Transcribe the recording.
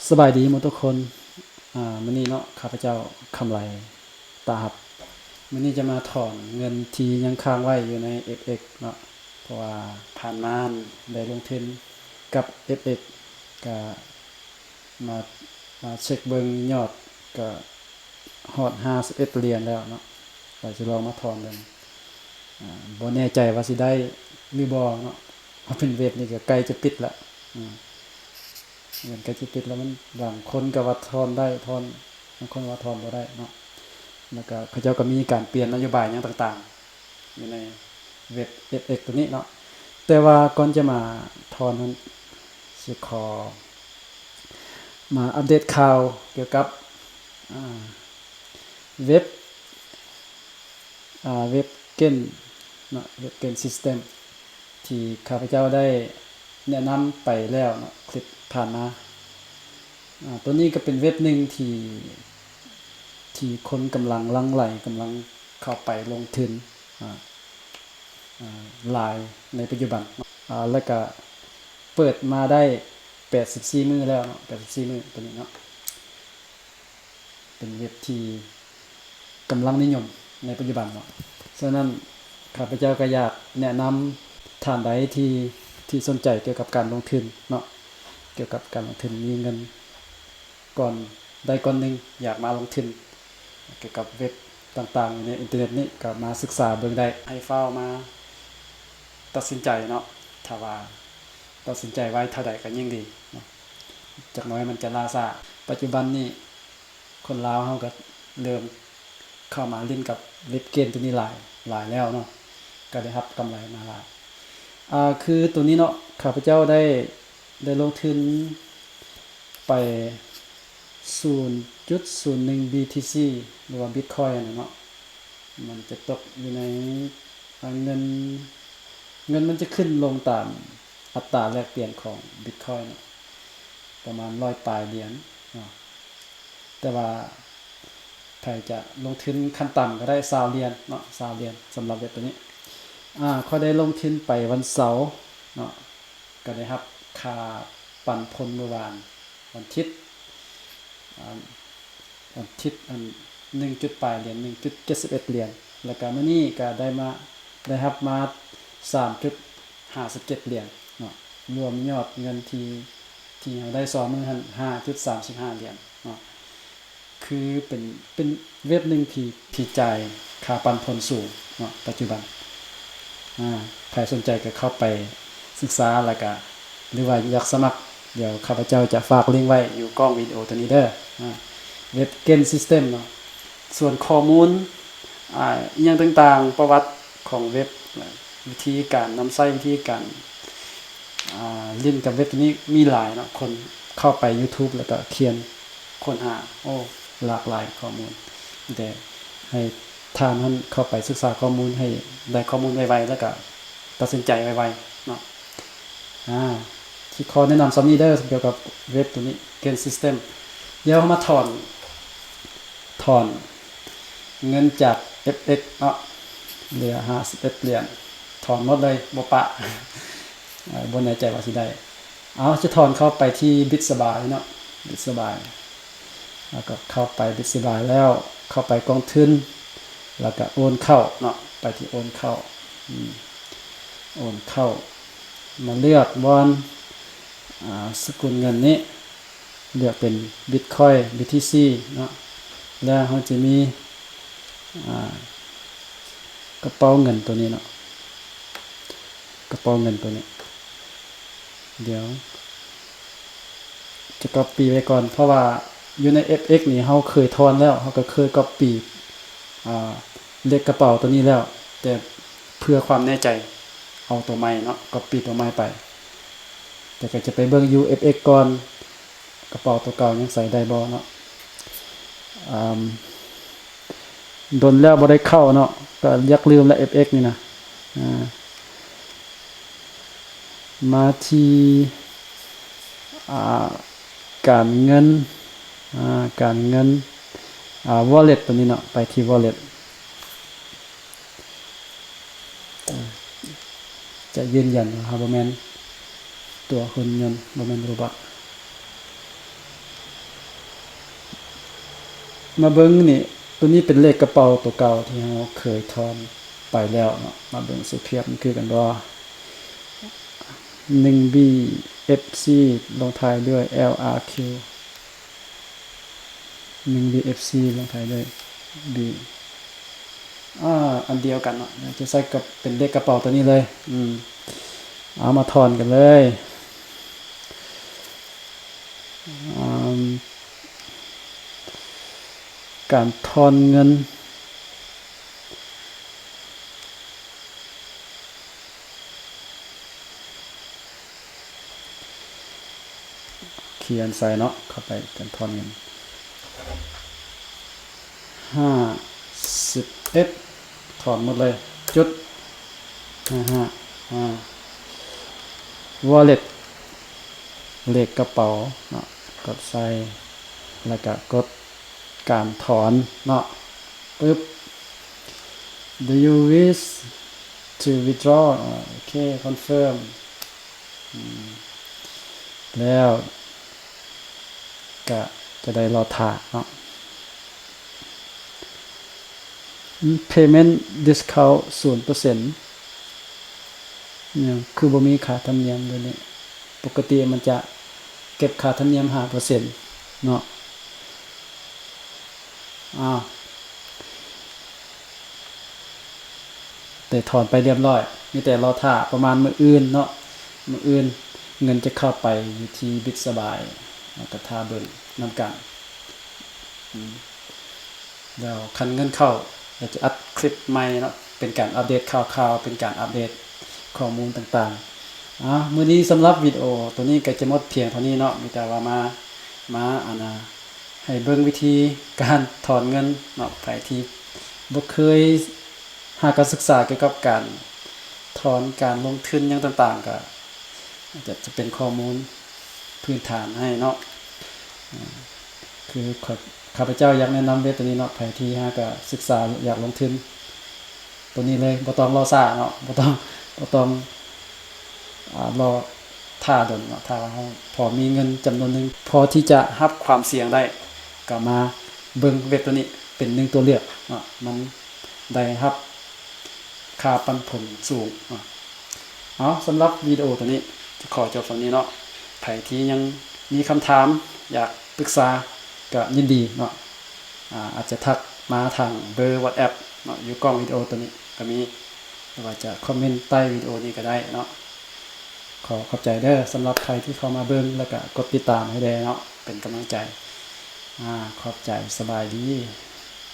ສະບາຍດີໝົດທຸກຄົນ. ອາ ມື້ນີ້ເນາະ ຂ້າພະເຈົ້າ ຄຳໄລ ຕາຮັບ ມື້ນີ້ຈະມາຖອນເງິນທີ່ຍັງຄ້າງໄວ້ຢູ່ໃນ ເອັຟເອັກ ເນາະ ເພາະວ່າຜ່ານມາໄດ້ລົງທຶນກັບ ເອັຟເອັກ ກະມາ ມາເຊັກເບິ່ງຍອດ ກະຮອດຫ້າສິບເອັດຫຼຽນແລ້ວເນາະ ກະຊິລອງມາຖອນເບິ່ງ. ອາ ບໍ່ແນ່ໃຈວ່າຊິໄດ້ຫຼືບໍ່ເນາະ ເພາະເປັນເວັບນີ້ກະໃກ້ຈະປິດລະ ອາ ມັນໃກ້ຈະປິດລະ ມັນ ບາງຄົນກະວ່າຖອນໄດ້ ຖອນ ບາງຄົນວ່າຖອນບໍ່ໄດ້ເນາະ ແລ້ວກະເຂົາເຈົ້າກະມີການປ່ຽນນະໂຍບາຍຫຍັງຕ່າງໆ ຢູ່ໃນເວັບ ເອັຟເອັກ ໂຕນີ້ເນາະ ແຕ່ວ່າກ່ອນຈະມາຖອນຫັ້ນ ຊິຂໍມາອັບເດດຂ່າວກ່ຽວກັບ ອາ ເວັບ ອາ ເວັບເກັນເນາະ ເວັບເກັນຊິສເຕັມ ທີ່ຂ້າພະເຈົ້າໄດ້ແນະນຳໄປແລ້ວເນາະ ຄລິບຜ່ານມາ. ອາ ໂຕນີ້ກະເປັນເວັບໜຶ່ງທີ່ ທີ່ຄົນກຳລັງຫຼັ່ງໄຫຼ ກຳລັງເຂົ້າໄປລົງທຶນ ອາ ອາ ຫຼາຍໃນປັດຈຸບັນ ອາ ແລ້ວກະເປີດມາໄດ້ແປດສິບສີ່ມື້ແລ້ວເນາະ ແປດສິບສີ່ມື້ໂຕນີ້ເນາະ. ເປັນເວັບທີ່ກຳລັງນິຍົມໃນປັດຈຸບັນເນາະ. ສະນັ້ນ ຂ້າພະເຈົ້າກະຢາກແນະນຳທ່ານໃດທີ່ ທີ່ສົນໃຈກ່ຽວກັບການລົງທຶນເນາະ ກ່ຽວກັບການລົງທຶນ ມີເງິນກ້ອນໃດກ້ອນໜຶ່ງ ຢາກມາລົງທຶນກ່ຽວກັບເວັບຕ່າງໆ ຢູ່ໃນອິນເຕີເນັດນີ້ ກະມາສຶກສາເບິ່ງໄດ້. ໃຫ້ຟ້າວມາຕັດສິນໃຈເນາະ ຖ້າວ່າຕັດສິນໃຈໄວເທົ່າໃດກະຍິ່ງດີເນາະ ຈັກໜ້ອຍມັນຈະລ່າຊ້າ. ປັດຈຸບັນນີ້ ຄົນລາວເຮົາກະເລີ່ມເຂົ້າມາຫຼິ້ນກັບເວັບເກັນໂຕນີ້ຫຼາຍ ຫຼາຍແລ້ວເນາະ ກະໄດ້ຮັບກຳໄລມາຫຼາຍ. ອາ ຄືໂຕນີ້ເນາະ ຂ້າພະເຈົ້າໄດ້ ໄດ້ລົງທຶນໄປສູນຈຸດສູນໜຶ່ງ ບີທີຊີ ຫຼືວ່າບິດຄອຍຫັ້ນນະເນາະ ມັນຈະຕົກຢູ່ໃນ ອາ ເງິນ ເງິນມັນຈະຂຶ້ນລົງຕາມອັດຕາແລກປ່ຽນຂອງບິດຄອຍເນາະ ປະມານຮ້ອຍປາຍຫຼຽນເນາະ. ແຕ່ວ່າໃຜຈະລົງທຶນຂັ້ນຕ່ຳກະໄດ້ຊາວຫຼຽນເນາະ ຊາວຫຼຽນ ສຳລັບເວັບໂຕນີ້. ອາ ຂ້ອຍໄດ້ລົງທຶນໄປວັນເສົາເນາະ ກະໄດ້ຮັບຄ່າປັນຜົນມື້ວານ ວັນທິດ ອາ ອາທິດ ອັນ ໜຶ່ງຈຸດປາຍຫຼຽນ ໜຶ່ງຈຸດເຈັດສິບເອັດຫຼຽນ ແລ້ວກະມື້ນີ້ກະໄດ້ມາ ໄດ້ຮັບມາສາມຈຸດຫ້າສິບເຈັດຫຼຽນເນາະ ລວມຍອດເງິນທີ່ ທີ່ເຮົາໄດ້ສອງມື້ຫັ້ນ ຫ້າຈຸດສາມສິບຫ້າຫຼຽນເນາະ. ຄືເປັນ ເປັນເວັບໜຶ່ງທີ່ ທີ່ຈ່າຍຄ່າປັນຜົນສູງເນາະ ປັດຈຸບັນ. ອາ ໃຜສົນໃຈກະເຂົ້າໄປສຶກສາ ແລ້ວກະ ຫຼືວ່າຢາກສະໝັກ ດຽວຂ້າພະເຈົ້າຈະຝາກລິງໄວ້ຢູ່ກ້ອງວິດີໂອໂຕນີ້ເດີ ອາ ເວັບເກັນຊິສເຕັມເນາະ. ສ່ວນຂໍ້ມູນ ອາ ອີ່ຫຍັງຕ່າງໆ ປະຫວັດຂອງເວັບ ວິທີການນຳໃຊ້ ວິທີການ ອາ ຫຼິ້ນກັບເວັບໂຕນີ້ມີຫຼາຍເນາະ ຄົນເຂົ້າໄປຢູທູບ ແລ້ວກະຂຽນຄົ້ນຫາ ໂອ້ ຫຼາກຫຼາຍຂໍ້ມູນ. ມີແຕ່ໃຫ້ທ່ານຫັ້ນເຂົ້າໄປສຶກສາຂໍ້ມູນ ໃຫ້ໄດ້ຂໍ້ມູນໄວໆ ແລ້ວກະຕັດສິນໃຈໄວໆເນາະ. ອາ ຊິຂໍແນະນຳສ່ຳນີ້ເດີ ກ່ຽວກັບເວັບໂຕນີ້ ເກັນຊິສເຕັມ. ດຽວເຮົາມາຖອນ ຖອນເງິນຈາກເອັຟເອັກເນາະ ເຫຼືອຫ້າສິບເອັດຫຼຽນ ຖອນໝົດເລີຍ ບໍ່ປະ ເອີ ບໍ່ແນ່ໃຈວ່າຊິໄດ້. ເອົາ ຈະຖອນເຂົ້າໄປທີ່ບິດສະບາຍເນາະ ບິດສະບາຍ ແລ້ວກໍເຂົ້າໄປບິດສະບາຍແລ້ວ ເຂົ້າໄປກອງທຶນ ແລ້ວກໍໂອນເຂົ້າເນາະ ໄປທີ່ໂອນເຂົ້າ ອືມ ໂອນເຂົ້າ ມາເລືອກບ່ອນ ອາ ສະກຸນເງິນນີ້ ເລືອກເປັນບິດຄອຍ ບີທີຊີ ເນາະ ແລ້ວເຮົາຈະມີ ອາ ກະເປົາເງິນໂຕນີ້ເນາະ ກະເປົາເງິນໂຕນີ້ ດຽວຈະກັອບປີ້ໄວ້ກ່ອນ ເພາະວ່າຢູ່ໃນເອັຟເອັກນີ້ເຮົາເຄີຍຖອນແລ້ວ ເຮົາກະເຄີຍກັອບປີ້ ອາ ເລກກະເປົາໂຕນີ້ແລ້ວ ແຕ່ເພື່ອຄວາມແນ່ໃຈ ເອົາໂຕໃໝ່ເນາະ ກັອບປີ້ໂຕໃໝ່ໄປ ແຕ່ກະຈະໄປເບິ່ງຢູ່ເອັຟເອັກກ່ອນ ກະເປົາໂຕເກົ່າຍັງໃສ່ໄດ້ບໍ່ເນາະ. ອາ ດົນແລ້ວບໍ່ໄດ້ເຂົ້າເນາະ ກະຢາກລືມແລ້ວ ເອັຟເອັກນີ້ນະ. ອາ ມາທີ່ ອາ ການເງິນ ອາ ການເງິນ ອາ ວໍເລັດໂຕນີ້ເນາະ ໄປທີ່ວໍເລັດ ຈະຢືນຢັນວ່າເຮົາບໍ່ແມ່ນຕົວຫຸ່ນຍົນ ບໍ່ແມ່ນໂຣບອດ. ມາເບິ່ງນີ້ ໂຕນີ້ເປັນເລກກະເປົາໂຕເກົ່າທີ່ເຮົາເຄີຍຖອນໄປແລ້ວເນາະ. ມາເບິ່ງສະພາບມັນຄືກັນບໍ່? ໜຶ່ງບີເອັຟຊີ ລົງທ້າຍດ້ວຍແອລອາຄິວ ໜຶ່ງບີເອັຟຊີ ລົງທ້າຍດ້ວຍບີ ອາ ອັນດຽວກັນເນາະ ຈະໃສ່ກັບເປັນເລກກະເປົາໂຕນີ້ເລີຍ. ອືມ ເອົາມາຖອນກັນເລີຍ. ອາ ການຖອນເງິນ ຂຽນໃສ່ເນາະ ເຂົ້າໄປການຖອນເງິນ ຫ້າສິບເອັດ ຖອນໝົດເລີຍ ຈຸດ ຫ້າຫ້າ ອ່າ ວໍເລັດ ເລກກະເປົາເນາະ ກົດໃສ່ ແລ້ວກະກົດການຖອນເນາະ ປຶບ Do you wish to withdraw? ອາ ໂອເຄ ຄອນເຟີມ ອືມ ແລ້ວກະຈະໄດ້ລໍຖ້າເນາະ. Payment discount ສູນເປີເຊັນ ຫຍັງຄືບໍ່ມີຄ່າທຳນຽມດຽວນີ້? ປົກກະຕິມັນຈະເກັບຄ່າທຳນຽມຫ້າເປີເຊັນເນາະ. ອ້າວ ໄດ້ຖອນໄປລຽບລ້ອຍ ມີແຕ່ລໍຖ້າປະມານມື້ອື່ນເນາະ. ມື້ອື່ນເງິນຈະເຂົ້າໄປຢູ່ທີ່ບິດສະບາຍ ແລ້ວກໍຖ້າເບິ່ງນຳກັນ. ອືມ ແລ້ວຄັນເງິນເຂົ້າ ກໍຈະອັດຄລິບໃໝ່ເນາະ ເປັນການອັບເດດຂ່າວໆ ເປັນການອັບເດດຂໍ້ມູນຕ່າງໆ. ອາ ມື້ນີ້ສຳລັບວິດີໂອໂຕນີ້ກໍຈະໝົດພຽງເທົ່ານີ້ເນາະ ມີແຕ່ວ່າມາ ມາ ອັນນ່າ ໃຫ້ເບິ່ງວິທີການຖອນເງິນເນາະ. ໃຜທີ່ບໍ່ເຄີຍຫາການສຶກສາກ່ຽວກັບການຖອນ ການລົງທຶນຫຍັງຕ່າງໆ ກໍອາດຈະເປັນຂໍ້ມູນພື້ນຖານໃຫ້ເນາະ. ອາ ຄືຂ້າພະເຈົ້າຢາກແນະນຳເວັບໂຕນີ້ເນາະ ໃຜທີ່ຫາການສຶກສາ ຢາກລົງທຶນ ໂຕນີ້ເລີຍ ບໍ່ຕ້ອງລໍຊ້າເນາະ ບໍ່ຕ້ອງ ບໍ່ຕ້ອງ ອາ ລໍຖ້າດົນເນາະ. ຖ້າວ່າເຮົາພໍມີເງິນຈຳນວນໜຶ່ງ ພໍທີ່ຈະຮັບຄວາມສ່ຽງໄດ້ ກໍມາເບິ່ງເວັບໂຕນີ້ເປັນໜຶ່ງຕົວເລືອກເນາະ ມັນໄດ້ຮັບຄ່າປັນຜົນສູງເນາະ. ເອົາ ສຳລັບວິດີໂອໂຕນີ້ ຈະຂໍຈົບສ່ຳນີ້ເນາະ. ໃຜທີ່ຍັງມີຄຳຖາມ ຢາກປຶກສາ ກໍຍິນດີເນາະ. ອາ ອາດຈະທັກມາທາງເບີວັອດແອັບເນາະ ຢູ່ກ້ອງວິດີໂອໂຕນີ້ກໍມີ ຫຼືວ່າຈະຄອມເມັນໃຕ້ວິດີໂອນີ້ກໍໄດ້ເນາະ. ຂໍຂອບໃຈເດີ ສຳລັບໃຜທີ່ເຂົ້າມາເບິ່ງ ແລ້ວກໍກົດຕິດຕາມໃຫ້ແດ່ເນາະ ເປັນກຳລັງໃຈ. ອາ ຂອບໃຈ ສະບາຍດີ.